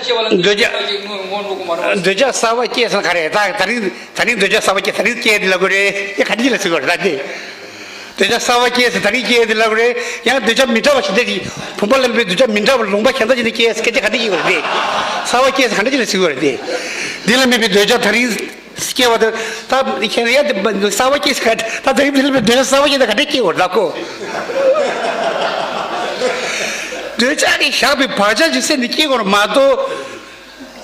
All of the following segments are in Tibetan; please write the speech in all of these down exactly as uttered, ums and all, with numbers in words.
འདོད་ཆགས། འདོད་ཆགས་གསར་པ་སྐྱེས་སོང་ག་རེ། ད་ད་རིང་ད་རིང་འདོད་ཆགས་གསར་པ་སྐྱེས། ད་རིང་སྐྱེས་དེ་ལབ་དགོས་རེད། ཡ་ག་འདྲ་ལ་ཟེར་དགོས་རེད་ད་དེ། འདོད་ཆགས་གསར་པ་སྐྱེས་སོང་། ད་རིང་སྐྱེས་དེ་ལབ་དགོས་རེད། ཡང་འདོད་ཆགས་མི་འདྲ་བ་ཞིག་འདྲ་ཞིག་བུམ་པ་ལ་མེད་པའི་འདོད་ཆགས་མི་འདྲ་བ་ལུང་པ་གཞན་དག་ཅིག་ནས་སྐྱེས་སྐད་ཆ་ག་འདྲ་ཡིན་དགོས་རེད་དེ། གསར་པ་སྐྱེས་སོང་ག་འདྲ་ཅིག་ལ་ཟེར་དགོས་རེད་དེ། འདི་ལ་མེད་པའི་འདོད་ཆགས་ད་རིང་། སྐྱེ་བ་དང་། ད་ཁྱེད་རེ་ཡ་དེ་གསར་པ་སྐྱེས་ཀ་ད་ད་ཡིན་འདི་ལ་འདོད་ཆགས་གསར་པ་སྐྱེས་ད་ག་འདྲ་སྐྱེ་བར་ད་ཁོ། འདོད་ཆགས་ཀྱིས་བཞག་པའི་བག་ཆགས་ཀྱི་སེམས་དེ་སྐྱེ་བར་མ་གཏོགས།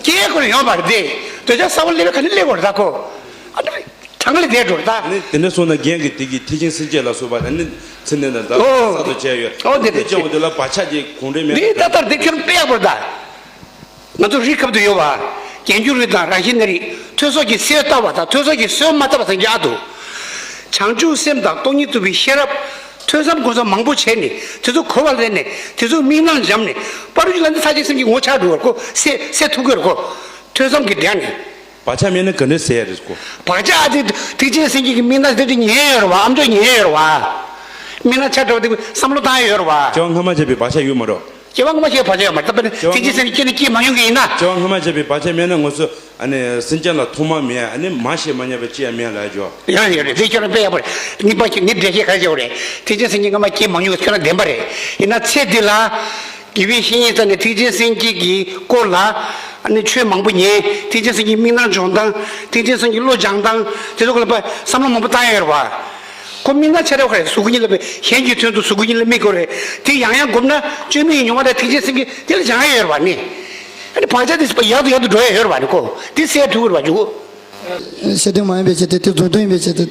སྐྱེ་དགོས་ཡོང་བར་དེ། འདོད་ཆགས་གསར་པ་སླེབས་པའི་ག་ནས་སླེབས་བར་ད་ཁོ། ཨ་ནི་གྲངས་ལས་འདས་འགྲོ་ད། ནི་དེ་འདྲ་སོང་ན་རྒན་གྱིས་དེ་གི་ཐེག་ཆེན་སེམས་བསྐྱེད་ལ་སོགས་པ་ད་ནི་ཚེ་འདི་ན་ད་ཨོ། གསར་དུ་བྱས་ཡོད། ཨོ་དེ་དེ་དེ་བྱས་འོ་དེ་ལ་བག་ཆགས་ཀྱི་གོང་འདྲེས་མེད་འདི་ད་ལྟར་དེ་ཁྱོད་དཔེ་ཡག་པོ་ད། ང་ཚོ་རིགས་ཁབ་ཏུ་ཡོད་པ། རྒྱན་འགྱུར་རིགས་དང་རང་བཞིན་གནས་རིགས། ཐོས་བསམ་གྱིས་གསོས་བཏབ་པ་དང་ཐོས་བསམ་གྱིས་གསོས་མ་བཏབ་པ་ཟེར་གྱི་ཨ་འདུག་བྱང་ཆུབ་སེམས་དང་སྟོང་ཉིད་རྟོགས་པའི་ཤེས་རབ། ཐོས་བསམ་སྒོམ་གསུམ་མང་པོ་བྱས་ནས་དེ་ཚོ་གོ་བ་ལེན་ནས་དེ་ཚོ་དམིགས་རྣམ་འཇམ་ནས་པར་རྒྱུ་ལ་འདི་ཚ་ཅིག་སེམས་ཀྱི་ངོ་ཆགས་འགྲོ་བར་གོ་སེ་སེ་ཐུབ་ཀྱི་རེད་གོ། ཐོས་བསམ་གྱི་སྒྲ་ནས། བག་ཆགས་མེད་ན་ག་འདྲ་ཟེར་ཡ་རེད་གོ། བག་ཆགས་ཨ་ཏི་ཐེག་ཆེན་སེམས་བསྐྱེད་ཀྱི་དམིགས་རྣམ་དེ་དུ་ཉན་ཡོད་རེད་བ། ཨམ་ཅོག་ཉན་ཡོད་རེད་བ། དམིགས་རྣམ་ཆ་འདྲ་བ་དེ་བསམ་བློ་བཏང་ཡོད་རེད་བ། སྐྱེ་བ་སྔ་མ་བྱས་པའི་བག་ཆགས་ཡོད་མ་རེད། སྐྱེ་བ་སྔ་མ་བྱས་པའི་བག་ཆགས་ཡོད་མ་རེད། ད་དཔེར་ན་སྐྱེ་བ་ཐེག་ཆེན་སེམས་བསྐྱེད་ནི་སྐྱེས་མ་མྱོང་གི་ཡིན་ན། སྐྱེ་བ་སྔ་མ་བྱས་པའི་བག་ཆགས་མེད་ན་ང་ཚོ་ཨ་ནི་སེམས་ཅན་ལ་ཐོག་མ་མེད། ཨ་ནི་མ་ཤེས་མ་ཉམས་པའི་ཅི་ཡང་མེད་ལ་ཇོ། ཡང་ཡོད་རེད། དེ་ཁྱོད་རང་དཔེ་ཡག་པོ་རེད། གཉིས་པ་ཁྱོད་ངས་འགྲེལ་བཤད་ག་རེ་བྱས་པ་རེད། ཐེག་ཆེན་སེམས་བསྐྱེད་སྔ་མ་སྐྱེས་མ་མྱོང་གི་ཁྱོད་རང་བདེན་པ་རེད། ཡིན་ན་ཚེ་འདི་ལ། དགེ་བའི་བཤེས་གཉེན་རྩ་ནས་ཐེག་ཆེན་སེམས་བསྐྱེད་ཀྱི་སྐོར་ལ་ཨ་ནི་ཆོས་མང་པོ་ཉན། ཐེག་ཆེན་སེམས་བསྐྱེད་དམིགས་རྣམ་སྦྱོང་སྟངས། ཐེག་ཆེན་སེམས་བསྐྱེད་བློ་སྦྱང་སྟངས་དེ་ཚོ་སྐོར་ལ་བསམ་བློ་མང་པོ་བཏང་ཡོད་རེད་བ། ཁོ་དམིགས་རྣམ་ཆ་རེ་བ་ག་རེ་གཟུགས་སྐུ་གཉིས་ལ་དཔེ་གཞན་གྱི་དོན་དུ་གཟུགས་སྐུ་གཉིས་ལ་དམིགས་དགོས་རེད། དེ་ཡང་ཡང་བསྒོམས་ན་བཅོས་མིན་གྱི་མྱོང་བ་དང་ཐེག་ཆེན་སེམས་བསྐྱེད་དེ་ལ་སྦྱང་ཡ་ཡོད་རེད་བ་ནི། ཨ་ནི་བག་ཆགས་དེ་ཡག་ཏུ་ཡག་ཏུ་འགྲོ་ཡ་ཡོད་རེད་བ་ནི་ཁོ་དེ་སེལ་ཐུབ་ཀྱི་རེད་བ་འཇུག་ཤེས་ལྡན་མ་ཡིན་པའི་ཆེད་དུ་དེ་རྫུན་དོན་ཡིན་པའི་ཆེད་དུ།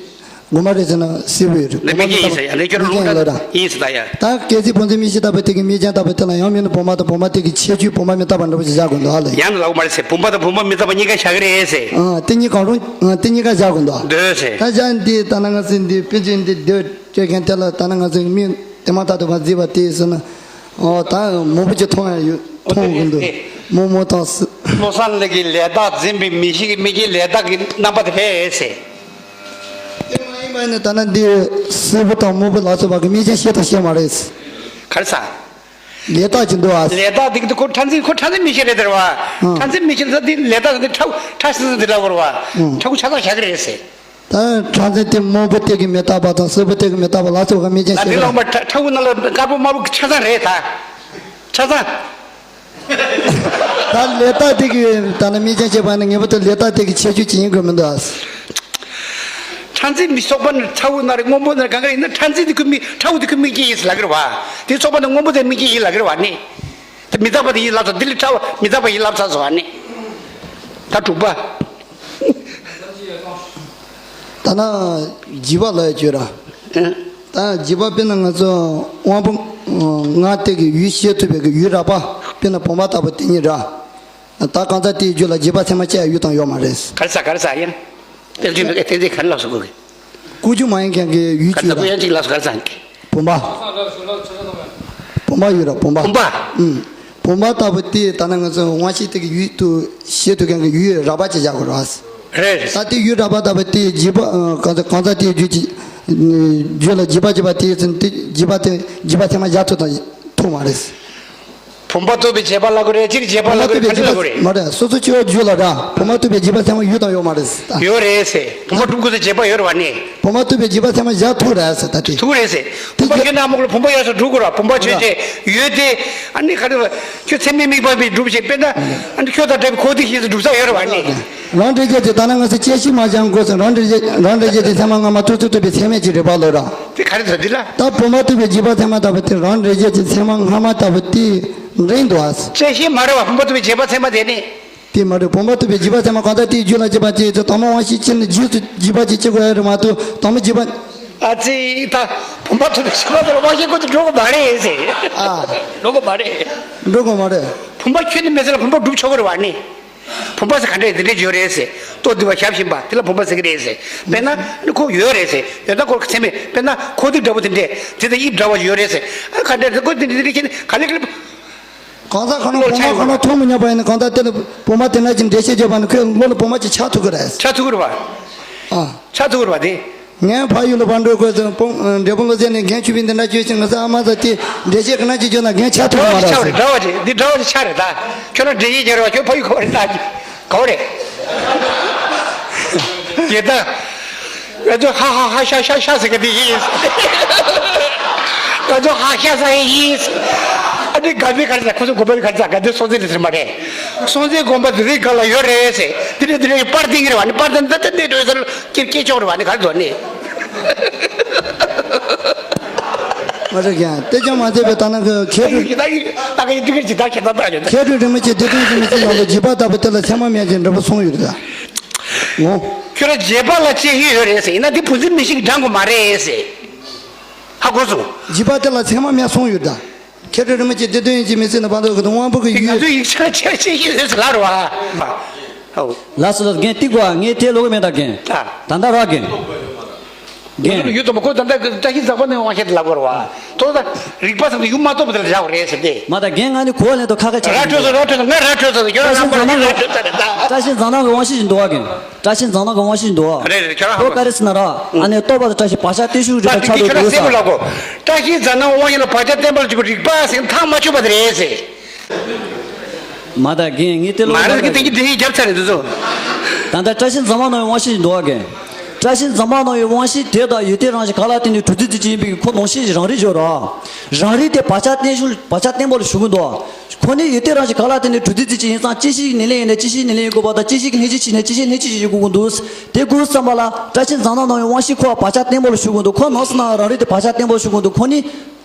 དགོངས་པ་རེད་ཟེར་ན་གསལ་པོ་ཡོད་རེད། ལས་མི་སྐྱེ་ཡིན་ཟེར་ཡ་ལས་སྐྱོ་ར་ལུང་ལ་ཡིན་ཟེར་ད་ཡ། ད་སྐད་ཅིག་བུམ་འཛིན་མིག་ཤེས་ལྟ་བུ་དེ་གི་མིག་རྒྱན་ལྟ་བུ་དེ་ལ་ཡང་མིན་ན་བུམ་པ་དང་བུམ་པ་དེ་གི་ཁྱད་ཆོས་བུམ་པ་མི་རྟག་པ་འདྲ་པོ་ཞིག་བཞག་དགོས་འདུག་ཨ་ལ། ཡང་ལ་ལབ་མ་རེད་ཟེར། བུམ་པ་དང་བུམ་པ་མི་རྟག་པ་གཉིས་ཀ་བཞག་གི་རེད་ཟེར། ཨ་དེ་གཉིས་གང་རུང་ཨ་དེ་གཉིས་ཀ་བཞག་དགོས་འདུག་ཨ། འདོད་ཟེར། ད་བཞག་འདི་ད་ན་ང་ཚོ་འདི་དཔེ་ཅན་འདི་འདོད་སྤྱོད་མཁན་དེ་ལ་ད་ན་ང་ཚོ་མི་དེ་མ་ཐག་ཏུ་བ་བརྫིས་པ་དེ་ཟེར་ན། ཨོ་ད་མང་པོ་ཅིག་མཐོང་ཡ་ཡོད་མཐོང་གི་འདུག་མོ་མོ་དང་སི། བློ་བཟང་ལགས་ཀྱིས་ལས་རྟགས་འཛིན་པའི་མིག་ཤེས་ཀྱི་མིག་གི་ལས་རྟགས་ཀྱི་རྣམ་པ་དེ་རེད་ཟེར། དེ་མ་ཡིན་པ་ནི་ད་ན་འདི་སེར་པོ་དང་སྨུག་པོ་ལ་སོགས་པ་གི་མིག་ཅན་ཤེས་དང་ཤེས་མ་རེད། ག་རེ་ཟ། ལས་རྟགས་ཀྱི་འདུག་ཨ། ལས་རྟགས་འདི་གི་ཁོ་ཕྲ་འཛིན་ཁོ་ཕྲ་འཛིན་མིག་ཤེས་རེད་དེ་རེད་བ། ཨང་། ཕྲ་འཛིན་མིག་ཤེས་ད་འདི་ལས་རྟགས་འདི་ཕྲ་ཕྲ་སིང་སིང་འདི་འདྲ་བོ་རེད་བ། ཨང་། ཕྲ་གུ་ཆ་ཚང་བཞག་གི་རེད་ཟེར། ད་ཕྲ་འཛིན་དེ་སྨུག་པོ་སྟེ་གི་མི་རྟག་པ་དང་སེར་པོ་སྟེ་གི་མི་རྟག་པ་ལ་སོགས་པ་མིག་ཅན་ད་ཤེས་འདི་རེད། ལོག་པ་ཕྲ་ཕྲ་གུ་ནང་ལ་དཀར་པོ་དམར་པོ་ཆ་ཚང་རེད་ད། ཆ་ཚང་། ད་ལས་རྟགས་དེ་གི་ད་ནི་མིག་ཅན་ཤེས་པ་ནི་ངེས་པར་དུ་ལས་རྟགས་དེ་གི་ཁྱད་ཆོས་ཅི་ཡིན་དགོས་མི་འདུག་ཨ། ཕྲ་འཛིན་མི་ཚོགས་པ་ནི་ཚ་བོ་ན་རེ་སྔོན་པོ་ན་རེ་གང་ག་ཡིན་ན་ཕྲ་འཛིན་དེ་ཁོ་མི་ཕྲ་བོ་དེ་ཁོ་མིག་ཅན་ཡིན་ཟེར་ལབ་ཀྱི་རེད་བ། དེ་ཚོགས་པ་ནི་སྔོན་པོ་དེ་མིག་ཅན་ཡིན་ལབ་ཀྱི་རེད་བ་ནི། དེ་མི་རྟག་པ་དེ་ཡིན་ལབ་ཚར། དེ་ལས་ཕྲ་བ་མི་རྟག་པ་དེ་ཡིན་ལབ་ཚར་སོང་བ་ནི། ད་དྲུག་པ། ད་ན་བརྗིད་པ་ལ་ཡ་བརྗོད་ར། ཨེ། ད་བརྗིད་པ་དཔེར་ན་ང་ཚོ་དབང་པོ་ལྔ་སྟེ་གི་ཡུལ་ཤེས་ཐུབ་པའི་གི་ཡུལ་རགས་པ་དཔེར་ན་བུམ་པ་ལྟ་བུ་དེ་ཉིད་ར། ད་གང་ཟག་དེའི་རྒྱུད་ལ་བརྗིད་པ་མཚན་མ་སྐྱེ་ཡ་ཡུལ་དང་ཡོད་མ་རེད། ག་རེ་ཟ་ག་རེ་ཟ་ཡང་། དཔེར་བརྗོད་པའི་དེ་འདི་ག་རེ་ལབ་སོང་གི། ཀུན་འབྱུང་མ་ཡིན་མཁན་གྱི་ཡུལ་གཅིག་ལ། ཀུན་འབྱུང་མ་ཡིན་མཁན་གྱི་ཡུལ་གཅིག་ལ་སོ་ག་རེ་ཟ་གི། བུམ་པ། བུམ་པ་ཡོད་ར་བུམ་པ། བུམ་པ། ཨུམ། བུམ་པ་ལྟ་བུ་དེ་ད་ནི་ང་ཚོ་དབང་ཤེས་དེ་གི་ཡུལ་དུ་ཤེས་ཐུབ་མཁན་གྱི་ཡུལ་རགས་པ་ཅིག་བཞག་དགོས་ར། རེད། ད་དེ་ཡུལ་རགས་པ་ལྟ་བུ་དེ་བརྗིད་པ་གང་ཟག་གང་ཟག་དེའི་རྒྱུད་ཀྱི་རྒྱུད་ལ་བརྗིད་པ་བརྗིད་པ་དེ་ཚོ་དེ་བརྗིད་པ་དེ་བརྗིད་པ་མཚན་མ་བཞག་ཐུབ་དང་ཐུབ་མ་རེད། བུམ་པ་རྟོགས་པའི་བྱེད་པ་ལབ་དགོས་རེད། སྤྱིར་བྱེད་པ་ལབ་དགོས་རེད། ག་འདྲ་ལབ་དགོས་རེད། མ་རེད། སོ་སོ་སྐྱེ་བོ་རྒྱུད་ལ་ར་བུམ་པ་རྟོགས་པའི་བརྗིད་པ་མཚན་མ་ཡུལ་དང་ཡོད་མ་རེད། ཡོད་རེད་ཟེར། བུམ་པ་སྒྲུབ་དགོས་ཟེར་བྱེད་པ་ཡོད་རེད་བ་ནི། བུམ་པ་རྟོགས་པའི་བརྗིད་པ་མཚན་མ་བཞག་ཐུབ་རེད་ཟེར་ད་དེ། ཐུབ་རེད་ཟེར། བུམ་པ་ཁྱོད་ནི་ཨ་མ་ཀུ་ལ་བུམ་པ་ཡོད་ས་སྒྲུབ་དགོས་ར། བུམ་པ་ཆོས་ཅན་ཡོད་དེ། ཨ་ནི་ག་རེ་བ། ཁྱོད་ཚད་མས་དམིགས་པ་མི་སྒྲུབ་ཞེས་དཔེར་ན། ཨ་ནི་ཁྱོད་དང་འདྲ་བའི་ཁོ་དེ་ཤེས་སུ་སྒྲུབ་ས་ཡོད་རེད་བ་ནི། རང་འགྲེལ་བྱེད་ཀྱི་ད་ནི་ང་ཚོ་བཅད་ཤེས་མ་སྦྱང་དགོས་ཟེར། རང་འགྲེལ་བྱེད་རང་འགྲེལ་བྱེད་ཀྱི་མཚན་མ་སྔ་མ་ཐུག་ཚུལ་ཐུབ་པའི་ཚད་མས་ཀྱི་རིགས་པ་ལོ་ར། དེ་ག་རེ་ཟེར་འདི་ལ། ད་བུམ་པ་རྟོགས་པའི་བརྗིད་པ་མཚན་མ་ལྟ་བུ་དེ་རང་འགྲེལ་བྱེད་ཀྱི་མཚན་མ་སྔ་མ་ལྟ་བུ་དེ་འདྲེན་འདུག་ཨ། བཅད་ཤེས་མ་རེད་བ་བུམ་པ་རྟོགས་པའི་བརྗིད་པ་མཚན་མ་དེ་ནི། དེ་མ་རེད། བུམ་པ་རྟོགས་པའི་བརྗིད་པ་མཚན་མ་གང་ལྟར་དེའི་རྒྱུད་ལ་སྐྱེས་པ་དེ་ཚོ་དང་པོ་དབང་ཤེས་ཕྱིར་ནི་རྗེས་སུ་བརྗིད་པ་ཅིག་སྐྱེ་དགོས་ཡ་རེད་མ་གཏོགས་དང་པོ་བརྗིད་པ། ཨ་ཙི་ད། བུམ་པ་ཐུབ་པའི་ཤེས་པ་དེ་ལ་དབང་ཤེས་ཀུན་ཏུ་འགྲོ་གི་མ་རེད་ཟེར། ཨ། འགྲོ་གི་མ་རེད། འགྲོ་གི་མ་རེད། བུམ་པ་ཁྱོད་ནི་མེད་ཚེ་ལ་བུམ་པ་སྒྲུབ་ཆོག་གི་རེད་བ་ནི། བུམ་པ་ཟེར་ག་འདྲས་འདི་འདྲས་ཡོད་རེད་ཟེར། ལྟོ་འདི་བ་ཞབས་ཞིམ་པ་དེ་ལ་བུམ་པ་ཟེར་གི་རེད་ཟེར། དཔེར་ན་ནི་ཁོ་ཡོད་རེད་ཟེར། ཡོད་ན་ཁོ་ཚད་མེད་དཔེར་ན་ཁོ་དེ་འདྲ་པོ་དེ་འདྲས་དེ་དང་དབྱིབས་འདྲ་བ་ཡོད་རེད་ཟེར། ཨ་ག་འདྲས་ཟེར་ཁོ་དེ་འདྲས་དེ་འདྲས་ཁྱེད་ནི་ག་ལེ་ག་ལེ། གང་ཟག་ཁོ་ན་བློ་བུམ་པ་ཁོ་ན་མཐོང་མི་ཉན་པ་ཡིན་ན་གང་ཟག་དེ་ལ་བུམ་པ་དེ་ན་ཅིག་འགྲེལ་བཤད་བརྗོད་པ་ནི་ཁོའི་བློ་ལ་བུམ་པ་ཅིག་ཆགས་ཐུབ་ཀྱི་རེད། ཆགས་ཐུབ་ཀྱི་རེད་བ། ཨ། ཆགས་ཐུབ་ཀྱི་རེད་བ་དེ། ངས་ཕ་ཡུལ་ལ་ཕར་འགྲོ་དགོས་ཟེར། སྤུན་འབྲས་སྤུངས་བློ་ཚད་ནས་རྒན་ཆོས་འཕེལ་འདི་འདྲ་བྱོས་ཤིག་ང་ཚོ་ཨ་མ་ཚ་དེ་འགྲེལ་བཤད་ག་ན་ཅིག་བྱོས་ན་རྒན་ཆགས་ཐུབ་མ་རེད་ཟེར། འདྲ་བ་རེད། འདི་འདྲ་བ་ཆགས་རེད་ད། ཁྱོད་རང་འགྲེལ་བཤད་རྒྱག་རོགས། ཁྱོད་ཕ་ཡུལ་ཁོ་རེད་ད། ག་བ་རེད། ཡེ་ད། ང་ཚོ་ཧ་ཧ་ཧ་ཤ་ཤ་ཤ་ཟེར་གི་འདི་ཡིན། ང་ཚོ་ཧ་ཤ་ཟ་ཡི་ཡིན། ཨ་ནི་དགའ་ལྡན་ག་རེ་ཟ། ཁོ་ཚོ་དགོན་པ་ག་རེ་ཟ། དགའ་ལྡན་སྲོང་བཙན་ཟེར་མ་རེད། སྲོང་བཙན་དགོན་པ་འདི་རིགས་ག་ལ་ཡོད་རེད་ཟེར། འདི་རེད་འདི་རེད་པར་བསྟན་གི་རེད་བ། ནི་པར་བསྟན་ད་ལྟ་གནས་འགྲོ་ས་ལ་སྐྱེ་སྐྱེ་ཆོག་རེད་བ། ནི་ག་རེ་འདུག་ནི། མ་རེད་ཀྱང་། དེ་ཀྱང་མ་བྱས་པའི་ད་ནང་གི་མཁས་གྲུབ། ད་གི་ད་གི་ད་གི་ད་གི་ད་གི་ད་གི། མཁས་གྲུབ་རིན་པོ་ཆེ་སྡེ་བདུན་གྱི་མི་ཚེ་ནང་དུ་བརྗེད་པ་ལྟ་བུ་དེ་ལ་མཚན་མ་མེད་ཅེས་འདྲ་པོ་གསུངས་ཡོད་ད། ངོ་། ཁྱོད་རང་བརྗེད་པ་ལ་དཔྱད་གཞི་ཡོད་རེད་ཟེར། ཡིན་ན་དེ་བུ་འཛིན་མི་ཞིག་འདྲ་དགོས་མ་རེད་ཟེར། ཧ་གོ་སོང་། བརྗེད་པ་དེ་ལ་མཚན་མ་མེད་གསུངས་ཡོད་ད། མཁས་གྲུབ་རིན་པོ་ཆེ་སྡེ་བདུན་གྱི་མི་ཚེ་ནང་བར་དུ་གི་དབང་པོ་གི་ཡུལ། ང་ཚོ་ཡིག་ཆ་ཆ་ཆ་ཡིག་ཡོད་ལ་རོ། ཨ། ཨོ། ལགས་སོ་ལགས། རྒན་ཏིག་གོ་ཨ། ངས་དེ་ལོག་གི་མེད་ད་རྒན། ཨ། ད་ལྟ་ར་རྒན། རྒན། ཡུལ་དུ་མ་གོ་ད་ལྟ་བཀྲ་ཤིས་རྫོགས་པ་ནས་དབང་ཤེད་ལབ་དགོས་རོ། ཨ། དོ་ད་རིག་པ་ཟེར་ཡུལ་མ་གཏོགས་པ་དེ་ལ་བཞག་པ་རེད་ཟེར་ཏེ། མ་ད་རྒན་ང་ནི་གོ་ལེན་དུ་ཁ་ཁ་ཆགས། ར་འཕྲོད་སོང་། ར་འཕྲོད་སོང་། ང་ར་འཕྲོད་སོང་། ཁྱོད་རང་བཀྲ་ཤིས་རྫོགས་ན་གི་དབང་ཤེད་ཞིག་འདུག་ཨ་རྒན། བཀྲ་ཤིས་རྫོགས་ན་གི་དབང་ཤེད་ཞིག་འདུག་ཨ་རྒན། རེད་རེད། ཁྱོད་རང་ཧ་གོ། ག་རེ་ཟེར་ན་ར། ཨ་ནི་རྟོག་པ་དང་བཀྲ་ཤིས་བག་ཆགས་བརྟན་བཞུགས་རིག་པ་ཆགས་འགྲོ་འདུག་ས། བཀྲ་ཤིས་རྫོགས་ན་དབང་ཤེད་ལ་བག་ཆགས་བརྟན་པ་ལ་འཇུག་པ་རིག་པ་ཟེར་ཐག་མ་ཆོད་པ་དེ་རེད་ཟེར། མ་ད་རྒན་ངས་དེ་ལོ་མ་རེད་གི། དེ་གི་དེ་ཡིས་རྒྱབ་ཚར་རེད་འདུག་ཟོ། ད་ལྟ་བཀྲ་ཤིས་རྫོགས་ན་དབང་ཤེད་ཞིག་འདུག་ཨ་རྒན། བཀྲ་ཤིས་རྫོགས་ན་དབང་ཤེད་དེ་དང་ཡུལ་དེ་རང་བཞིན་ག་ལ་བརྟེན་ནས་གྲུབ་བདེ་དེ་ཅི་ཡིན་པའི་ཁོ་ནང་བཞིན་རང་རིག་བརྗོད་ར། རང་རིག་དེ་བག་ཆགས་བརྟན་བཞུགས་བག་ཆགས་བརྟན་པོ་ལ་ཞུགས་ཀྱི་འདུག་ཁོ་ནི་ཡུལ་དེ་རང་བཞིན་ག་ལ་བརྟེན་ནས་གྲུབ་བདེ་དེ་ཅི་ཡིན་ཙང་། ཅི་ཞིག་ནི་ལས་ཡིན་ནས་ཅི་ཞིག་ནི་ལས་ཡིན་དགོས་པ་དང་། ཅི་ཞིག་གི་སྣེ་ཁྲིད་ཕྱིན་ནས་ཅི་ཞིག་སྣེ་ཁྲིད་ཅིག་ཡིན་དགོས་ཀྱི་འདུག་དེ་དགོས་བསམ་པ་ལ་བཀྲ་ཤིས་རྫོགས་ན་དབང་ཤེད་ཁོ་བག་ཆགས་བརྟན་པོ་ལ་ཞུགས་ཀྱི་འདུག་ཁོ་ནང་སུ་ན་རང་རིག་དེ་བག་ཆགས་བརྟན་པོ་ལ་ཞུགས་ཀྱི་འདུག་ཁོ་ནི་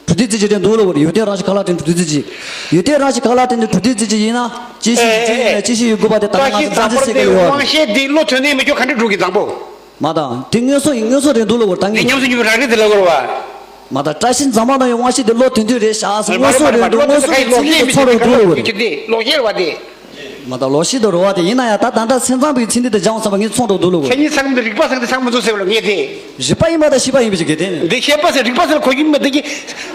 གྲུབ་བདེ་དེ་ཅི་རེད་འདུག་ལོ། ཡུལ་དེ་རང་བཞིན་ག་ལ་བརྟེན་ནས་གྲུབ་བདེ་དེ་ཅི། ཡུལ་དེ་རང་བཞིན་ག་ལ་བརྟེན་ནས་གྲུབ་བདེ་དེ་ཅི་ཡིན་ན། ཅི་ཞིག་ཅི་ཡིན་ན་ཅི་ཞིག་ཡོད་དགོས་པ་དེ་ད་ང་ཚོ་བཀྲ་ཤིས་རྫོགས་པ་ནས་དབང་ཤེད་དེ་བློ་ཐོན་ནས་མི་ཁྱོད་ག་འདྲ་འགྲུབ་ཀྱི་བཟང་པོ། མ་དང་དེ་དངོས་སུ་ཡིན། དངོས་སུ་རེད་འདུག་ལོ་བར་ད་ངས། ཉམས་སུ་མྱོང་བའི་རང་རིག་དེ་ལ་གོ་ར་བ། མ་དང་བཀྲ་ཤིས་རྫོགས་པ་ནས་དབང་ཤེད་དེ་བློ་ཐོན་དུས་རེད་ཤག་ཟེར། དངོས་སུ་རེད་འདུག་དངོས་སུ་གི་མཚན་ཉིད་ལ་ཚོར་བའི་འདུག་ལོ་བར། ལོག་ཤེས་རེད་བ་དེ། མ་དང་ལོག་ཤེས་དུ་རེད་བ་དེ། ཡིན་ན་ཡང་ད་ད་ལྟ་སེམས་ཙམ་པའི་ཚིག་འདི་དང་སྦྱངས་ཙམ་པ་ངས་ཚོར་འདུག་ལོ་བར། མཚན་ཉིད་ཚང་མ་རིག་པ་ཚང་དེ་ཚང་མ་ཚོ་ཟེར་བ་ལ་ངས་དེ། རིག་པ་ཡིན་པ་དང་ཤེས་པ་ཡིན་པ་ཅིག་གལ་ཏེ་ནི། འདི་ཤེས་པ་ཟེར་རིག་པ་ཟེར་ལ་གོ་རྒྱུ་མེད། འདི་གི་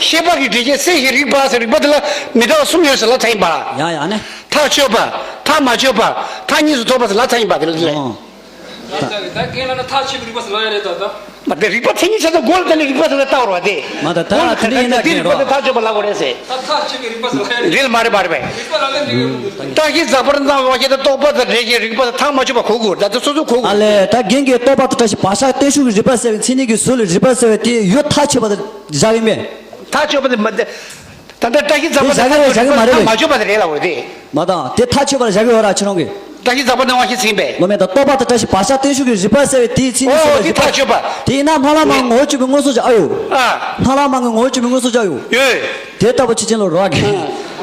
ཤེས་པ་གི་འགྲེལ་བཤད། སེམས་ཤེས་རིག་པ་ཟེར། རིག་པ་དེ་ལ་མི་འདྲ་བ་གསུམ་ཡོད་ཟེར་ལབ་ཚར་ཡིན་པ། ཡང་ཡང་ནི། ཐག་ཆོད་པ། ཐག་མ་ཆོད་པ། ཐག་གཉིས་སུ་ཐོགས་པ་ཟེར་ལབ་ཚར་ཡིན་པ་དེ་ལ་རེད། ཨོ། ད་རྒན་ལ་ན་ཐག་ཆོད་པའི་རིག་པ་ཟེར་ལབ་ཡ་རེད་ད་ད། མ་དེ་རིག་པ་མཚན་ཉིད་ཆ་ཚང་མགོ་ལ་བསྡད་ནས་རིག་པ་ཟེར་ལ་ལྟ་བར་བ་དེ། མ་ད་ད་མགོ་ལ་དེ་འདྲ་ཡིན་ན་བསྡད་ནས་རིག་པ་དེ་ཐག་ཆོད་པ་ལབ་དགོས་རེད་ཟེར། ད་ཐག་ཆོད་པའི་རིག་པ་ཟེར་ལབ་ཡ་རེད། རེད་ལ་མ་རེད་མ་རེད་པས། རིག་པ་ལབ་ན་འགྲིག་གི་མི་འདུག་བཀྲ་ཤིས་རྫོགས་པ་ནས་དབང་ཤེད་དེ་རྟོག་པ་དང་འགྲེལ་བཤད་རིག་པ་དང་ཐག་མ་ཆོད་པ་གོ་དགོས་རེད། ད་དེ་སོ་སོ་གོ་དགོས། ཨ་ལས། ད་རྒན་གྱིས་རྟོག་པ་དང་བཀྲ་ཤིས་བག་ཆགས་བརྟན་བཞུགས་ཀྱི་རིག་པ་ཟེར་བའི་མཚན་ཉིད་ཀྱི་ཟུར་ལ་རིག་པ་ཟེར་བའི་དེ་ཡོད་ཐག་ཆོད་པ་དང་བཞག་གི་མེད། ཐག་ཆོད་པ་དེ་མ་དེ། ད་ལྟ་བཀྲ་ཤིས་རྫོགས་པ་དེ་བཞག་གི་རེད། བཞག་གི་མ་རེད་པས། ཐག་མ་ཆོད་པ་དེ་རེད་ལབ་དགོས་རེད་དེ། མ་དང་དེ་ཐག་ཆོད་པ་ལ་བཞག་གི་ཡོད་ར་ཁྱེད་རང་གིས། བཀྲ་ཤིས་རྫོགས་པ་ནས་དབང་ཤེད་ཟིན་པས། ལོ་མེད་ད་རྟོག་པ་དང་བཀྲ་ཤིས་བག་ཆགས་བརྟན་བཞུགས་ཀྱི་རིག་པ་ཟེར་བའི་དེའི་མཚན་ཉིད་ཨོ་ཟེར་བའི་དེ་ཐག་ཆོད་པ། དེ་ཡིན་ན་སྣང་ལམ་མ་ངོ་བོ་བཅུ་པའི་མངོན་སུམ་གྱི་ཨ་ཡོད། ཨ། སྣང་ལམ་མ་ངོ་བོ་བཅུ་པའི་མངོན་སུམ་གྱི་ཨ་ཡོད། ཡོད། དེ་ལྟ་བུ་ཁྱེད་ཅན་ལ་རོགས་གི།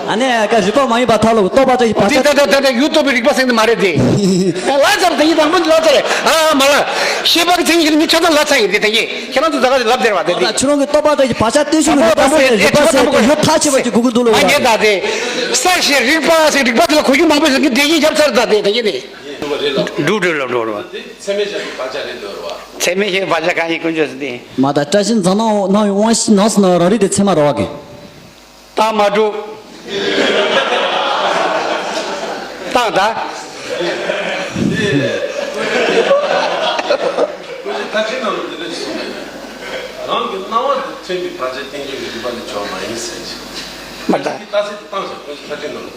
ཨ་ནི་ཀ་རིག་པ་མ་ཡིན་པ་ཐག་ལ་རྟོག་པ་དང་བག་ཆགས། འདི་ད་ད་ད་ད་ཡུལ་རྟོག་པའི་རིག་པ་ཟེར་ནི་མ་རེད་དེ། ལ་ཚར་དེ་ཡིན་དང་པོ་འདི་ལ་ཚར་རེད། ཨ་མ་ལ། ཤེས་པ་གི་མཚན་ཉིད་ནི་ཆ་ཚང་ལ་ཚར་ཡིན་དེ་དེ་ཡིན། ཁྱེད་རང་ཚོ་ད་ག་ལབ་བདེ་བ་དེ་དེ། ཁྱེད་རང་གི་རྟོག་པ་དང་བག་ཆགས་བརྟན་བཞུགས་ཀྱི་རིག་པ་ཟེར་ནི་རིག་པ་ཟེར་ནི་ཡོད་ཐག་ཆོད་པ་ཅིག་གོ་གི་འདུག་ལོ། ཨ་ངས་ད་དེ། ས་ཞེས་རིག་པ་ཟེར་རིག་པ་དེ་ལ་གོ་རྒྱུ་མང་པོ་ཟེར་གི་དེ་ཡིན་རྒྱབ་ཚར་ད་དེ་དེ་ཡིན་ནི། འགྲུབ་འགྲུབ་ལ་འགྲོ་རོགས། ཚད་མེད་བཞག་པའི་བག་ཆགས་རེད་འདོད་རོགས། ཚད་མེད་བཞག་པའི་བག་ཆགས་གང་ཡིན་ཀུན་སྤྱོད་ཟེར་དེ། མ་ད་བཀྲ་ཤིས་རྫོགས་ན་དབང་ཤེད་ནང་སུ་ན་རང་རིག་དེ་ཚད་མ་རོགས་གི། བཏང་མ་འགྲོ། བཏང་ད། རང་གི་སྣང་བ་དང་མཐུན་པའི་བག་ཆགས་བརྟན་བཞུགས་ཀྱི་རིག་པ་ལས་བྱུང་བ་མ་ཡིན་ཟེར་ཞིང་། མ་ད། རྟགས་གསལ་དུ་བཏང་ཞིང་ཀུན་གཞི་མཐར་ཕྱིན་ནང་།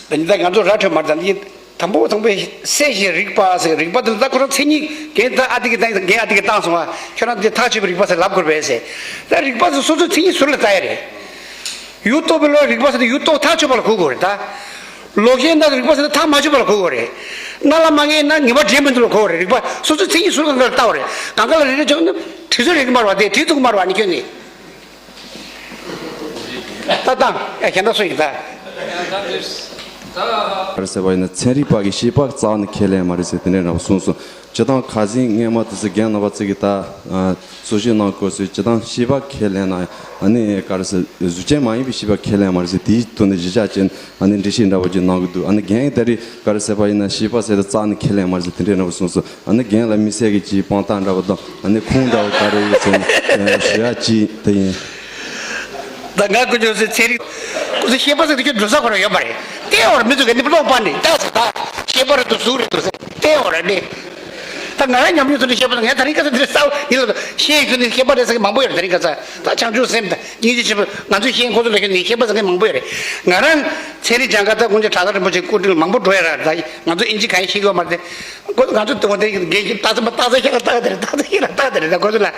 འདི་ད་ང་ཚོ་ར་འཕྲོད་མ་རེད་ད། འདི་དང་པོ་དང་པོའི་སེལ་ཞིང་རིག་པ་ཟེར་རིག་པ་དེ་ད་ཁོ་རང་མཚན་ཉིད་རྒན་ད་ཨ་ཏི་གི་ད་རྒན་ཨ་ཏི་གི་བཏང་སོང་བ། ཁྱོད་རང་འདི་ཐག་ཆོད་པའི་རིག་པ་ཟེར་ལབ་དགོས་པས་ཟེར། ད་རིག་པ་ཟེར་སོ་སོའི་མཚན་ཉིད་ཟུར་ལ་ལྟ་ཡ་རེད། ཡུལ་རྟོག་པའི་བློ་རིག་པ་ཟེར་ཏེ་ཡུལ་རྟོག་ཐག་ཆོད་པ་ལ་གོ་དགོས་རེད་ད། ལོག་ཤེས་ད་རིག་པ་ཟེར་ཏེ་ཐག་མ་ཆོད་པ་ལ་གོ་དགོས་རེད། སྣང་ལ་མ་ངེས་ན་ངེས་པ་འདྲེས་མི་འདུག་ལ་གོ་དགོས་རེད། རིག་པ་སོ་སོའི་མཚན་ཉིད་ཟུར་གང་ག་ལ་ལྟ་བ་རེད། གང་ག་ལ་རེ་རེ་བྱུང་ན་དྲི་ཟུར་རེ་གི་མར་བ་དེ་དྲི་ཚུགས་མར་བ་ནི་ཁྱོད་ནི། ད་དང་ཨེ་ཁྱེད་ད་སུ་ཡིན་ད། ག་རེ་ཟེར་བ་ཡིན་ན་ཚན་རིག་པ་གིས་ཤེས་པ་རྩ་བ་ནས་ཁས་ལེན་མ་རེད་ཟེར་དེ་འདྲ་འདྲ་བ་གསུངས་སོང་། སྤྱིར་བཏང་ཁ་སང་སྔས་མ་དུས་སུ་རྒན་རྣམ་པ་ཚོ་གིས་ད་གསུང་བཤད་གནང་དགོས་ཟེར། སྤྱིར་བཏང་ཤེས་པ་ཁས་ལེན་ན་ཨ་ནི་ག་རེ་ཟེར་གཟུགས་ཅན་མ་ཡིན་པའི་ཤེས་པ་ཁས་ལེན་མ་རེད་ཟེར། དེའི་ཐོག་ནས་གཞི་བཞག་བྱས་ཨ་ནི་འགྲེལ་བཤད་འདྲ་བོ་ཅིག་གནང་གི་འདུག་ཨ་ནི་རྒན་ཡིན་ད་རེས་ག་རེ་ཟེར་བ་ཡིན་ན་ཤེས་པ་ཟེར་དེ་རྩ་ནས་ཁས་ལེན་མ་རེད་ཟེར་དེ་འདྲ་འདྲ་བོ་གསུངས་སོང་། ཨ་ནི་རྒན་ལ་དམིགས་བསལ་གྱི་ཅིག་དཔང་རྟགས་འདྲ་བོ་དང་ཨ་ནི་ཁུངས་འདྲ་བོ་ག་རེ་ཡོད་ཟེར་ནས་ཞུ་ཡ་ཅིག་དེ་ཡིན། ད་ང་ཀུན་སྤྱོད་ཟེར་ཚན་རིག་ཀུན་སྤྱོད་ཤེས་པ་ཟེར་དེ་ཁྱོད་འགྲོ་ས་ཁོ་རང་ཡོད་པ་རེད། བལྟས་འོར་མི་ཚོ་ག་ནི་ལོག་པ་ནི་ད་ཟེར་ད་ཤེས་པ་རེད་དོ་གཟུགས་རེད་དོ་ཟེར་བལྟས་འོར་རེད་ནི། ད་ ད་ང་རང་ཉམས་མྱོང་ཐོག་ནས་བཤད་པ་ན་ངས་དེ་རིང་ཁ་སང་འདིར་གསལ་པོ་ཡིན་ལ། ཤེས་ཡོན་ཁྱོན་ནས་མཁས་པ་རེད་ཟེར་མཁན་མང་པོ་ཡོད་རེད། དེ་རིང་ཁ་སང་ད་བྱང་ཆུབ་སེམས་དང་སྙིང་རྗེ་ཆེན་པོ་ང་ཚོས་ཤེས་མཁན་ཁོ་ཚོ་ལ་ཁྱོན་ནས་མཁས་པ་ཟེར་མཁན་མང་པོ་ཡོད་རེད། ང་རང་ཚན་རིག་སྦྱང་ག་ད་དགོངས་ཆེན་གྲགས་ལྡན་རིན་པོ་ཆེ་སྐུ་དྲིན་མང་པོ་འགྲོ་ཡ་ར། ད་ང་ཚོ་ཨིན་ཇི་གང་ཡང་ཤེས་ཀྱི་ཡོད་མ་རེད། ཁོ་ཚོ་ང་ཚོ་ལྟ་བུ་དེ་འགན་ཞིག་ལྟ་ཚུལ་མ་ལྟ་ཚུལ་ཤེས་ལ་ལྟ་དེ་རེད། ལྟ་ཚུལ་ཤེས་ལ་ལྟ་དེ་རེད། ད་ཁོ་ཚོ་ལ་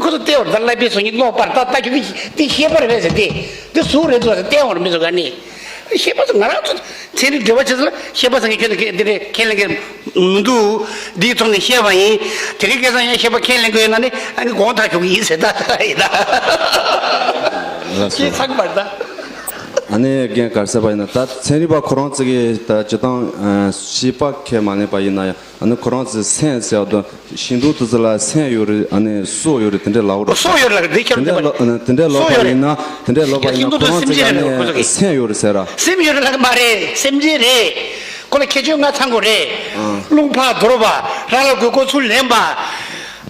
ཁོ་ཚོ་ལྟེ་བར་ད་བསླབ་པའི་སོ་གཉིས་ཀློག་པར་ལྟ་ལྟ་ཁྱོད་ཚོ་དེ་ཤེས་པ་རེད་པས་ཟེར། དེ་དེ་ཟུག་རེད་འདུག་ཟེར། ལྟེ་བར་མི་ཚོ་ག་ནི་ཤེས་པ་ཚོ་ང་རང་ཚོ་ཚན་རིག་འབྲེལ་བ་བྱེད་ཚུལ་ཤེས་པ་ཚང་གི་ཁྱོད་ཚོ་འདི་རེད། ཁས་ལེན་གི་མི་འདུག་འདིའི་ཐོག་ནས་བཤད་པ་ཡིན། དེ་རིང་ཁ་སང་ཡང་ཤེས་པ་ཁས་ལེན་གི་ཡོད་ན་ནི་ཨ་ནི་དགོངས་དག་ཞུ་གི་ཡིན་ཟེར། ད་ད་ཡིན་ད་ལགས་སོ། ཤེས་ཚང་པར་ད། ཨ་ནི་རྒན་ག་རེ་ཟེར་བ་ཡིན་ན། ད་ཚན་རིག་པ་ཁོ་རང་ཚོ་གིས་ད་སྤྱིར་བཏང་ཨ་ཤེས་པ་ཁས་མ་ལེན་པ་ཡིན་ན་ཡང་། ཨ་ནི་ཁོ་རང་ཚོས་སེམས་ཟེར་བ་དང་ཤིང་སྡོང་དེ་ཚོ་ལ་སེམས་ཡོད་རེད། ཨ་ནི་སྲོག་ཡོད་རེད། དེ་འདྲས་ལབ་རེད། སྲོག་ཡོད་ལབ་རེད། དེ་ཁྱོད་དེ་འདྲས་ལབ་ཨ་ནི་དེ་འདྲས་ལབ་པ་ཡིན་ན། དེ་འདྲས་ལབ་པ་ཡིན་ན་ཁོ་རང་ཚོ་ག་ནས་སེམས་ཡོད་རེད་ཟེར་ར། སེམས་ཡོད་རེད་ལབ་མ་རེད། སེམས་ཅན་རེད། ཁོ་ལ་ཁྱད་ཆོས་ལྔ་ཚང་དགོས་རེད། ཨང་། རླུང་ཕར་དོར་བ། རང་ལ་དགོས་མཁོ་ཚུར་ལེན་པ།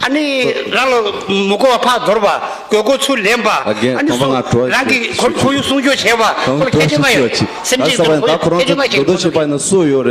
ཨ་ནི་རང་ལ་མི་དགོས་པ་ཕར་དོར་བ། དགོས་མཁོ་ཚུར་ལེན་པ། ཨ་རྒན། ཨ་ནི་དང་པོ་ང་དྲི་བ་རང་གི་ཁོར་ཞུ་ཁོར་ཡུག་སྲུང་སྐྱོབ་བྱེད་པ། ཁོ་ལ་ཁྱད་ཆོས་ལྔ་ཡོད། སེམས་ཅན་ཁོར་ཡུག་ཁྱད་ཆོས་ལྔ་ཡོད། ཁོ་ཚོ་ཁྱད་ཆོས་ལྔ་ཡོད། སེམས་ཡོད་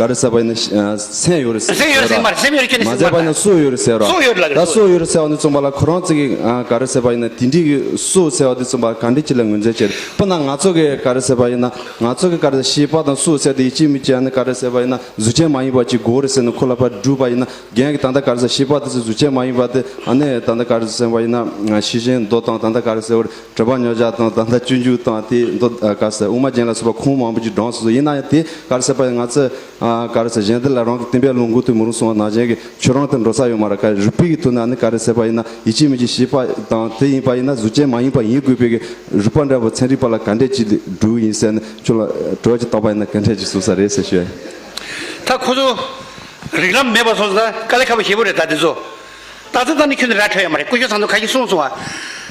རེད་ཟེར་མ་རེད། སེམས་ཡོད་རེད་ཟེར་མ་རེད། སེམས་ཡོད་རེད་ཁྱོད་ནས་མ་ཟེར་བ་ཡིན་ན་སྲོག་ཡོད་རེད་ཟེར་རོ། སྲོག་ཡོད་ལབ་རེད། ད་སྲོག་ཡོད་རེད་ཟེར་བ་ནི་ཚང་མ་ལ་ཁོ་རང་ཚོ་གི་ཨ་ག་རེ་ཟེར་བ་ཡིན་ན། དེ་འདྲའི་གི་སྲོག་ཟེར་བ་དེ་ཚང་མ་ག་འདྲ་ཅིག་ལ་ངོས་འཛིན་བྱེད་རེད། དཔེར་ན་ང་ཚོ་གི་ག་རེ་ཟེར་བ་ཡིན་ན། ང་ཚོ་གི་ག་རེ་ཤེས་པ་དང་སྲོག་ཟེར་དེ་ཡིད་ཆེས་མི་བྱེད་ནི་ག་རེ་ཟེར་བ་ཡིན་ན། གཟུགས་ཅན་མ་ཡིན་པ་ཅིག་དགོས་རེད་ཟེར་ནས་ཁོ་ལ་ཕར་བསྒྲུབས་པ་ཡིན་ན། རྒན་གྱིས་ད་ལྟ་ག་རེ་ཟེར། ཤེས་པ་དེ་ཚོ་གཟུགས་ཅན་མ་ཡིན་པ་དེ། ཨ་ནི་ད་ལྟ་ག་རེ་ཟེར་བ་ཡིན་ན། ཤེས་བཞིན་མདོ་དང་། ད་ལྟ་ག་རེ་ཟེར་བ་རེད། གྲུབ་པ་ཉོ་བྱ་དང་། ད་ལྟ་སྤྱོད་འཇུག་དང་། དེ་མདོ་ག་རེ་ཟེར། དབུ་མ་རྒྱན་ལ་སོགས་པ་ཁུངས་མང་པོ་ཅིག་བགྲངས་སོང་། ཡིན་ན་ཡང་དེ་ག་རེ་ཟེར་བ་ཡིན་ན། ང་ཚོ་ཨ་ག་རེ་ཟེར། གཞན་དེ་ལ་རང་གི་བསྟན་པའི་ལུང་དགོས་དུས་མི་རུང་གསུངས་པ་ནང་བཞིན་གྱི་ཁྱོད་རང་དེ་འགྲོ་ས་ཡོད་མ་རེད། ག་རིག་པའི་གི་ཐོག་ནས་ཨ་ནི་ག་རེ་ཟེར་བ་ཡིན་ན། ཡིད་ཆེས་མི་བྱེད་ཤེས་པ་དང་དེ་ཡིན་པ་ཡིན་ན། གཟུགས་ཅན་མ་ཡིན་པ་ཡིན་དགོས་པའི་གི་རིགས་པ་འདྲ་པོ་ཚན་རིག་པ་ལ་ག་འདྲས་ཅིག་སྒྲུབ་ཡིན་ཟེར་ནས་ཁྱོད་ལ་དྲི་བ་ཅིག་བཏང་པ་ཡིན་ན་ག་འདྲས་ཅིག་གསུང་ས་རེད་ཟེར་ཞུ་ཡ་ཡིན། ད་ཁོ་ཚོ་རིགས་ལམ་མེད་པ་སོང་ཙང་དཀའ་ལས་ཁག་པོ་ཞེ་པོ་རེད། ད་དེ་ཚོ་ད་ཚོད་ད་ནི་ཁྱོན་ནས་ར་འཕྲོད་ཡ་མ་རེད། སྐུ་ཞབས་ཚང་ཚོ་ཁ་ཤས་གསུངས་སོང་བ།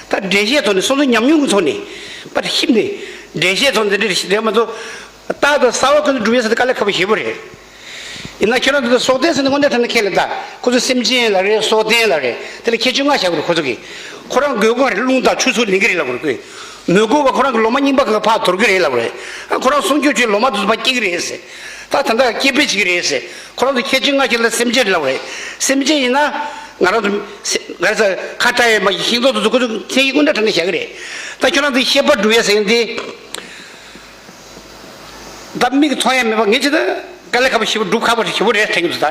ད་འགྲེལ་བཤད་ཐོག་ནས་སོ་སོ་ཉམས་མྱོང་གི་ཐོག་ནས་པར་ཤིབ་ནས་འགྲེལ་བཤད་ཐོག་ནས་འདི་འདྲས་རེད་མ་གཏོགས། རྟག་ཏུ་གསར་བ་ཀུན་ཏུ་སྒྲུབ་ཡས་ཟེར་ཏེ་དཀའ་ལས་ཁག་པོ་ཞེ་པོ་རེད། ཡིན་ན་ཁྱེད་རང་ཚོ་སྲོག་ལྡན་ཟེར་ནས་དངོས་གནས་དྲང་གནས་ཁས་ལེན་དང་། ཁོ་ཚོ་སེམས་ཅན་ལབ་རེད། སྲོག་ལྡན་ལབ་རེད། དེ་ལ་ཁྱད་ཆོས་ལྔ་བཞག་དགོས་རེད། ཁོ་ཚོ་གིས་ཁོ་རང་དགོས་མཁོ་རེད། རླུང་དང་ཆུ་ཚུར་ལེན་གྱི་རེད་ལབ་དགོས་རེད། ཁོས་མི་དགོས་པ་ཁོ་རང་གི་ལོ་མ་རྙིང་པ་གང་ག་ཕར་དོར་གྱི་རེད་ལབ་རེད། ཨ་ཁོ་རང་སྲུང་སྐྱོབ་བྱེད་ལོ་མ་དེ་ཚོ་ཕར་སྐྱེལ་གྱི་རེད་ཟེར། ད་ད་ལྟ་སྐྱེ་འཕེལ་བྱེད་ཀྱི་རེད་ཟེར། ཁོ་རང་ཚོ་ཁྱད་ཆོས་ལྔ་ཞིག་ལ་སེམས་ཅན་རེད་ལབ་རེད། སེམས་ཅན་ཡིན་ན་ང་རང་ཚོ་སེ་ག་རེ་ཟེར། ཁ་བཀྲ་ཡས་མ་ཤིང་ཏོག་དེ་ཚོ་ཁོ་ཚོ་ཚན་རིག་དངོས་གྲུབ་དྲང་གནས་བཞག་གི་རེད། ད་ཁྱོད་རང་ཚོ་ཤེས་པ་སྒྲུབ་ཡས་ཟེར་མཁན་དེ། ད་མིག་གིས་མཐོང་ཡ་མེད་པ་ངས་ཅི་ད་དཀའ་ལས་ཁག་པོ་ཞེ་པོ། སྒྲུབ་ཁག་པོ་ཞེ་པོ་རེད་དྲན་གྱི་འདུག་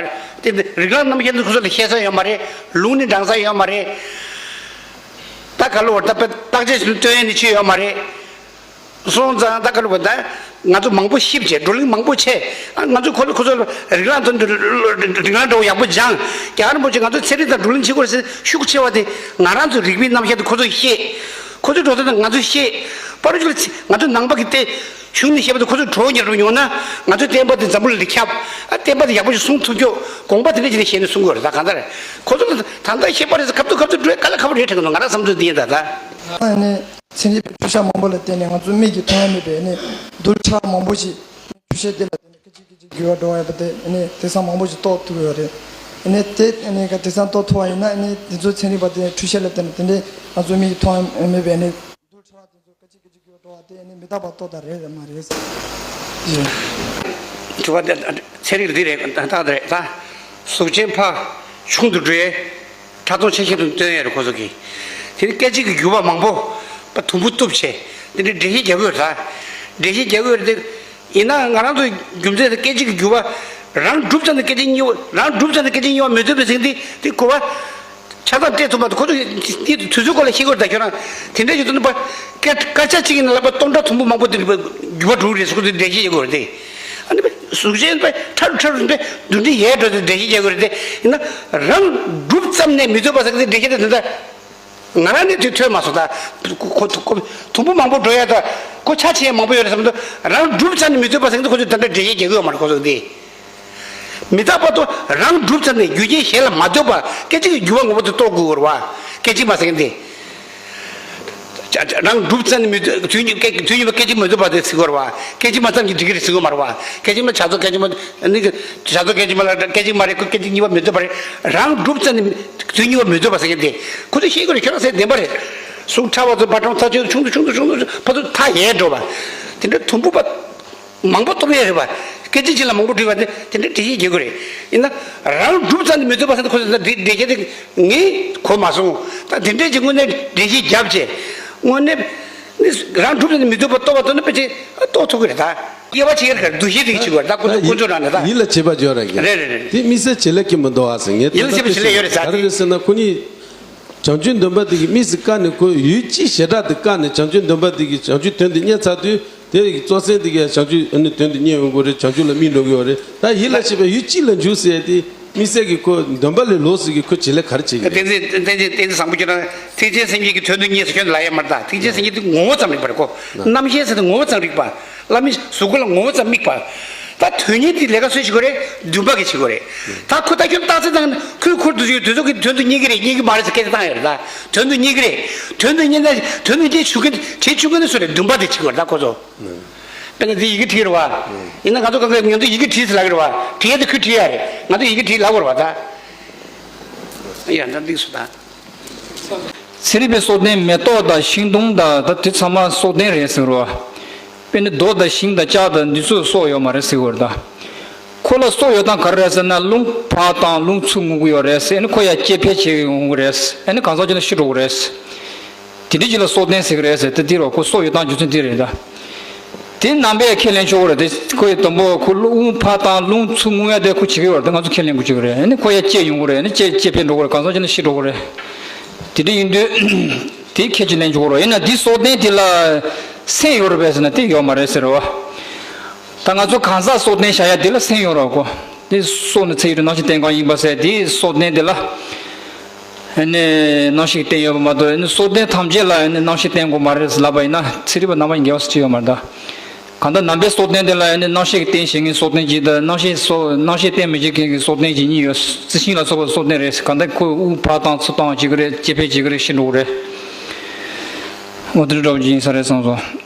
ད་དེ་རིགས་ལམ་རྣམ་གཞག་འདི་ཁོ་ཚོ་ལ་ཤེས་ས་ཡོད་མ་རེད། ལུང་ནི་དྲངས་ས་ཡོད་མ་རེད། ད་ག་ལོ་བར་ད་དཔེ་བརྟག་དཔྱད་བྱེད་ནི་སྟོན་ཡ་ནི་ཅི་ཡོད་མ་རེད། སོང་ཙང་ད་ག་ལོ་བར་ད་ང་ཚོ་མང་པོ་ཤེས་བྱས། བགྲོ་གླེང་མང་པོ་བྱས། ཨ་ང་ཚོ་ཁོ་ལ་ཁོ་ཚོ་ལ་རིགས་ལམ་དང་རིགས་ལམ་འདྲ་བོ་ཡག་པོ་སྦྱངས། རྒྱ་གར་རིན་པོ་ཆེ་ང་ཚོ་ཚན་རིག་དང་བགྲོ་གླེང་བྱེད་དགོས་རེད་ཟེར་ཤུགས་ཆེ་བ་དེ། ང་རང་ཚོ་རིག་པའི་རྣམ་གཞག་དེ་ཁོ་ཚོས་ཤེས། ཁོ་ཚོས་འགྲོ་སྟངས་དེ་ང་ཚོས་ཤེས། པར་ཅིག་ལ་ང་ཚོ་ནང་པ་གི་དེ་གཞུང་ནས་བཤད་པ་དེ་ཁོ་ཚོས་གྲོགས་ཉར་དུ་ཡོང་ན། ང་ཚོའི་བསྟན་པ་དེ་འཛམ་བུ་གླིང་ལ་ཁྱབ། ཨ་བསྟན་པ་དེ་ཡག་པོ་ཞིག་སྲུང་ཐུབ་རྒྱུ་དགོངས་པ་དེ་འདྲ་ཅིག་ནས་བཞེས་ནས་གསུང་དགོས་རེད། ད་གང་ལྟར་ཁོ་ཚོ་ད་ལྟ་ཤེས་པ་རེད་ཟེར་ཁ་ཐུག་ཁ་ཐུག་འགྲོ་དཀའ་ལས་ཁག་པོ་རེད་དྲན་གི་འདུག་ང་རང་བསམ་ཚུལ་འདི་ཡིན། ད་ད་ཨ་ནི་ཚན་རིག་པའི་འཕྲུལ་ཆས་མང་པོ་ལ་བརྟེན་ནས་ང་ཚོ་མིག་གིས་མཐོང་ཡ་མེད་པའི་ཨ་ནི་རྡུལ་ཕྲ་མང་པོ་ཞིག་འཕྲུལ་ཆས་འདི་ལ་བརྟེན་ནས་སྐད་ཅིག་སྐད་ཅིག་འགྱུར་བ་འགྲོ་བ་ཡོད་པ་དེ་ཨ་ནི་དེང་སང་མང་པོ་ཞིག་རྟོགས་ཐུབ་ཡོད་རེད། ཨ་ནི་དེ་ཨ་ནི་ག་དེང་སང་རྟོགས་ཐུབ་པ་ཡིན་ན། ཨ་ནི་དེ་ཚོ་ཚན་རིག་པ་དེ་འཕྲུལ་ཆས་ལ་བརྟེན་ནས་དེ་འདྲའི་ང་ཚོ་མིག་གིས་མཐོང་ཡ་མེད་པའི་ཨ་ནི་རྡུལ་ཕྲ་དེ་ཚོ་སྐད་ཅིག་སྐད་ཅིག་འགྱུར་བ་འགྲོ་བ་དེ་ཨ་ནི་མི་རྟག་པ་རྟོགས་དང་རེད་རེད་མ་རེད། དྲི་བ་འདི་ཚན་རིག་འདི་རེད། ཏག་ཏག་རེད་ད། གཟུགས་ཅན་ཕར་ཆུང་དུ་འགྲོ་ཡས། ཕྲ་མཐོང་ཆེ་ཤོས་དུ་སྟོན་ཡས་རེད་ཁོ་ཚོ་གིས། དེ་ནི་སྐད་ཅིག་གི་འགྱུར་བ་མང་པོ་པ་དུམ་བུ་གཏུབ་བྱས། དེ་ནི་འགྲེལ་བཤད་རྒྱག་གི་ཡོད་རེད་ད། འགྲེལ་བཤད་རྒྱག་གི་ཡོད་རེད་དེ། ཡིན་ན་ང་རང་ཚོའི་རྒྱུ་མཚན་དེ་སྐད་ཅིག་གི་འགྱུར་བ། རང་གྲུབ་ཙམ་ནས་སྐད་ཅིག་གཉིས་པ། རང་གྲུབ་ཙམ་ནས་སྐད་ཅིག་གཉིས་པ་མི་འདོད་པའི་ཟིན་དེ་དེ་གོ་བ། ཆ་ཚང་སྤྲད་ཐུབ་མ་ཐུབ་ཁོ་ཚོ་དེ་དུས་ཚོད་སྐོར་ལ་ཤེས་དགོས་རེད་ད་ཁྱོད་རང་། དེ་འདྲ་ཞིག་ཏུ་ནི་པ། སྐད་སྐད་ཆ་གཅིག་ཡིན་ན་ལབ་པ་སྟོང་ཕྲག་དུམ་བུ་མང་པོ་དེ་འགྱུར་བ་འགྲོ་གི་རེད་ཟེར་ཁོ་ཚོས་འགྲེལ་བཤད་ཡོད་དགོས་རེད་དེ། ཨ་ནི་པ་གཟུགས་ཅན་པ་ཕྲ་རུ་ཕྲ་རུ་འདྲ་འདུ་འདྲེ་ཡལ་འགྲོ་དེ་འགྲེལ་བཤད་རྒྱག་དགོས་རེད་དེ། ཡིན་ན་རང་གྲུབ་ཙམ་ནས་མི་འདོད་པ་ཟེར་གི་དེ་འགྲེལ་བཤད་དེ་དེ་འདྲ། ང་རང་ནས་དུས་ཐོས་མ་སོང་ད། ཁོ་ཁོ་ཁོ་དུམ་བུ་མང་པོ་འགྲོ་ཡ་ད། ཁོ་ཆ་ཆེ་མང་པོ་ཡོད་རེད་བསམ་དུས་རང་གྲུབ་ཙམ་ནས་མི་འདོད་པ་ཟེར་གི་དེ་ཁོ་ཚོས་དེ་འདྲ་འགྲེལ་བཤད་རྒྱག་གི་ཡོད་མ་རེད་ཁོ་ཚོ་དེ། མི་རྟག་པ་དང་རང་གྲུབ་ཙམ་ནས་རྒྱུ་རྐྱེན་གཞན་ལ་མ་ལྟོས་པར་སྐད་ཅིག་གི་འགྱུར་བ་ངོ་བོ་དེ་རྟོགས་དགོས་རེད་བ། སྐད་ཅིག་མ་ཟེར་མཁན་དེ། རང་གྲུབ་ཙམ་ནས་མི་དུས་ཡུན་སྐད་དུས་ཡུན་པ་སྐད་ཅིག་མ་ལྟོས་པ་དེ་ཟེར་དགོས་རེད་བ། སྐད་ཅིག་མ་ཙམ་གྱིས་འགྲིག་གི་རེད་ཟེར་དགོས་མ་རེད་བ། སྐད་ཅིག་མ་བྱ་རྫོགས་སྐད་ཅིག་མ་ནི་བྱ་རྫོགས་སྐད་ཅིག་མ་ལ་སྐད་ཅིག་མ་རེད། ཁོ་སྐད་ཅིག་གཉིས་པ་མི་ལྟོས་པ་རེད། རང་གྲུབ་ཙམ་ནས་དུས་ཡུན་པ་མི་ལྟོས་པ་ཟེར་མཁན་དེ་ཁོ་ཚོས་ཤེས་དགོས་རེད། ཁྱོད་རང་ཟེར་བདེན་པ་རེད། གཟུགས་ཕྲ་བ་ཚོ་ཕར་ཆུང་དུ་ཆུང་དུ་ཆུང་དུ་ཕར་ཚུར་མཐའ་ཡས་འགྲོ་བ། དེ་འདྲ་དུམ་བུ་པ། མང་པོ་གཏོང་ཡས་རེད་བ། སྐད་ཆ་གཅིག་ལ་མང་པོ་དྲིས་པ་དེ་དེ་འདྲའི་འགྲེལ་བཤད་རྒྱག་གི་རེད། ཡིན་ན་རང་སྒྲུབ་ཙམ་དུ་མི་ཚུད་པ་ཟེར་ན་ཁོ་ཚོ་འགྲེལ་བཤད་དེ་ངས་གོ་མ་སོང་། ད་དེ་འདྲའི་ཅིག་དངོས་གནས་འགྲེལ་བཤད་བརྒྱབ་བྱས་དངོས་གནས་ནི་རང་སྒྲུབ་ཙམ་དུ་མི་ཚུད་པ་རྟོགས་པ་ཐོབ་ན་ཕལ་ཆེར་རྟོགས་ཐུབ་ཀྱི་རེད་ད། དབྱེ་བ་ཕྱེ་ཡ་ག་རེ་འདུ་ཤེས་དེ་གཅིག་པ་རེད་ད། ཁོ་ཚོ་ཁོ་ཚོ་རང་རེད་ད། ཡིད་ལ་བྱེད་པ་བརྗོད་ར་གི་རེད་རེད་རེད། དེ་དམིགས་བསལ་བྱེད་ལས་ཀྱི་མི་འདུག་ཨ་ཟེར། ངས་ཡིད་ལ་བྱེད་པ་བྱེད་ལས་ཡོད་རེད་ད། ག་རེ་རེད་ཟེར་ན་ཁོ་གཉིས། བྱང་ཆུབ་འདུན་པ་དེ་གི་དམིགས་སུ་བཀར་ནས་ཁོ་ཡུལ་གཅིག་ཞེ་དྲག་ཏུ་བཀར་ནས་བྱང་ཆུབ་འདུན་པ་དེ་གི་བྱང་ཆུབ་དོན་དུ་གཉེར་ཚར་དུས་དེ་ཡི་གཙོ་ཚན་དེ་གི་བྱང་ཆུབ་ཨ་ནི་དོན་དུ་གཉེར་ཡོང་གི་རེད། བྱང་ཆུབ་ལ་སྨིན་འགྲོ་གི་ཡོད་རེད། ད་ཡིད་ལ་བྱེད་པའི་ཡུལ་གཅིག་ལ་འཇུག་ཟེར་ཏེ་དམིགས་བསལ་གྱི་ཁོ་འདུན་པ་ལས་ལོགས་སུ་གི་ཁོ་བྱེད་ལས་ག་རེ་བྱེད་ཀྱི་རེད། བསྟན་འཛིན་བསྟན་འཛིན་བསྟན་འཛིན་བཟང་པོ་ཁྱོད་རང་ཐེག་ཆེན་སེམས་བསྐྱེད་ཀྱི་དོན་དུ་གཉེར་ཟེར་ཁྱོད་ལ་ཡ་མ་རེད་ད། ཐེག་ཆེན་སེམས་བསྐྱེད་དེ་ངོ་བོ་ཙམ་རིག་པ་རེད་ཁོ། རྣམ་ཤེས་ཟེར་དེ་ངོ་བོ་ཙམ་རིག་པ། བླ་མའི་གཟུགས་སྐུ་ལ་ངོ་བོ་ཙམ་དམིགས་པ། ད་དོན་གཉེར་དེ་ལས་ཀ་སུས་བྱེད་དགོས་རེད། འདུན་པ་གིས་བྱེད་དགོས་རེད། ད་ཁོ་ད་ཁྱོད་རྟགས་གསལ་བཏང་ཁོའི་འཁོར་དུ་ཡོད་དུས་ཚོད་ཀྱི་དོན་དུ་གཉེར་གྱི་རེད་གཉེར་གྱི་མ་རེད་ཟེར་སྐད་ཆ་བཏང་ཡོད་རེད་ད། དོན་དུ་གཉེར་གྱི་རེད། དོན་དུ་གཉེར་ན་དོན་དུ་གཉེར་བྱེད་ཆུ་གི་བྱེད་ཆུ་གི་ནི་སུ་རེད། འདུན་པ་དེ་བྱེད་དགོས་རེད་ད་ཁོ་ཚོ། དཔེར་ན་འདི་ཡི་གེ་བྲིས་རེད་བ། ཡིན་ན་ང་ཚོ་གང་ག་ཉོན་དུ་ཡི་གེ་བྲིས་ཟེར་ལབ་ཀྱི་རེད་བ། བྲིས་ཡ་དེ་ཁོས་བྲིས་ཡ་རེད། ང་ཚོ་ཡི་གེ་བྲིས་ལབ་དགོས་རེད་བ་ད། ཡ་ད་འདི་སུ་ད། ཚན་རིག་པའི་སྲོག་ལྡན་མེ་ཏོག་དང་ཤིང་སྡོང་དང་ད་དེ་ཚང་མ་སྲོག་ལྡན་རེད་ཟེར་བ། དཔེར་ན་རྡོ་དང་ཤིང་དང་ལྕགས་དང་འདི་ཚོ་སྲོག་ཡོད་མ་རེད་ཟེར་བ་རེད་ད། ཁོ་ལ་སྲོག་ཡོད་སྟངས་ག་རེ་རེད་ཟེར་ན་རླུང་བབས་སྟངས་རླུང་འཚུབ་རྔུབ་ཀྱི་ཡོད་རེད་ཟེར། ཨ་ནི་ཁོ་ཡར་སྐྱེ་འཕེལ་བྱེད་ཡོང་གི་རེད་ཟེར། ཨ་ནི་གང་ཟག་ཅིག་ལ་ཤི་འགྲོ་གི་རེད་ཟེར། དེ་འདྲ་ཅིག་ལ་སྲོག་ལྡན་ཟེར་གི་རེད་ཟེར། དེ་འདི་རོ་ཁོ་སྲོག་ཡོད་སྟངས་རྒྱུ་མཚན་འདི་རེད་ད། དེ་རྣམ་པས་ཁས་ལེན་ཆོག་གི་རེད་དེ། ཁོ་ཡི་དང་པོ་ཁོ་རླུང་བབས་སྟངས་རླུང་འཚུབ་རྔུབ་ཡ་དེ་ཁོ་བྱེད་ཀྱི་ཡོད་རེད་དེ། ང་ཚོ་ཁས་ལེན་དགོས་ཀྱི་རེད། ཨ་ནི་ཁོ་ཡར་སྐྱེ་ཡོང་གི་རེད། ཨ་ནི་སྐྱེ་སྐྱེ་འཕེལ་འགྲོ་གི་རེད། གང་ཟག་ཅིག་ལ་ཤི་འགྲོ་གི་རེད། དེ་འདྲ་ཡིན་དུས་དེ་ཁས་ཅིག་ལེན་ཆོག་གི་རེད། ཡིན་ན་འདི་སྲོག་ལྡན་དེ་ལ་སེམས་ཡོད་རེད་པས་ཟེར་ན་དེ་ཡོད་མ་རེད་ཟེར་བ། ད་ང་ཚོ་གང་ཟག་སྲོག་ལྡན་བྱ་ཡ་དེ་ལ་སེམས་ཡོད་རེད་གོ། དེ་སྲོག་ནི་ཚེ་ཡི་རིགས་རྣམ་ཤེས་རྟེན་གང་ཡིན་པ་ཟེར་དེའི་སྲོག་ལྡན་དེ་ལ། ཨ་ནི་རྣམ་ཤེས་ཀྱི་རྟེན་ཡོད་པ་མ་གཏོགས་ཨ་ནི་སྲོག་ལྡན་ཐམས་ཅད་ལ་ཨ་ནི་རྣམ་ཤེས་རྟེན་དགོས་མ་རེད་ལབ་པ་ཡིན་ན་ཚན་རིག་པ་རྣམ་པ་འགལ་བ་སུ་གཅིག་ཡོད་མ་རེད་ད། གང་ལྟར་ནང་པའི་སྲོག་ལྡན་དེ་ལ་ཨ་ནི་རྣམ་ཤེས་ཀྱི་རྟེན་བྱེད་མཁན་སྲོག་ལྡན་གཅིག་དང་རྣམ་ཤེས་སྲོག་རྣམ་ཤེས་རྟེན་མི་བྱེད་མཁན་གྱི་སྲོག་ལྡན་གཅིག་གཉིས་ཡོད། རྩི་ཤིང་ལ་སོགས་པའི་སྲོག་ལྡན་རེད། གང་ལྟར་ཁོ་དབུགས་བབས་སྟངས་ཚུགས་སྟངས་བྱེད་ཀྱི་རེད། སྐྱེ་འཕེལ་བྱེད་ཀྱི་རེད། ཤི་འགྲོ་གི་རེད། འོ་དེ་འདྲ་འདྲ་པོ་ཅིག་ཡིན་ས་རེད་བསམ་སོང་།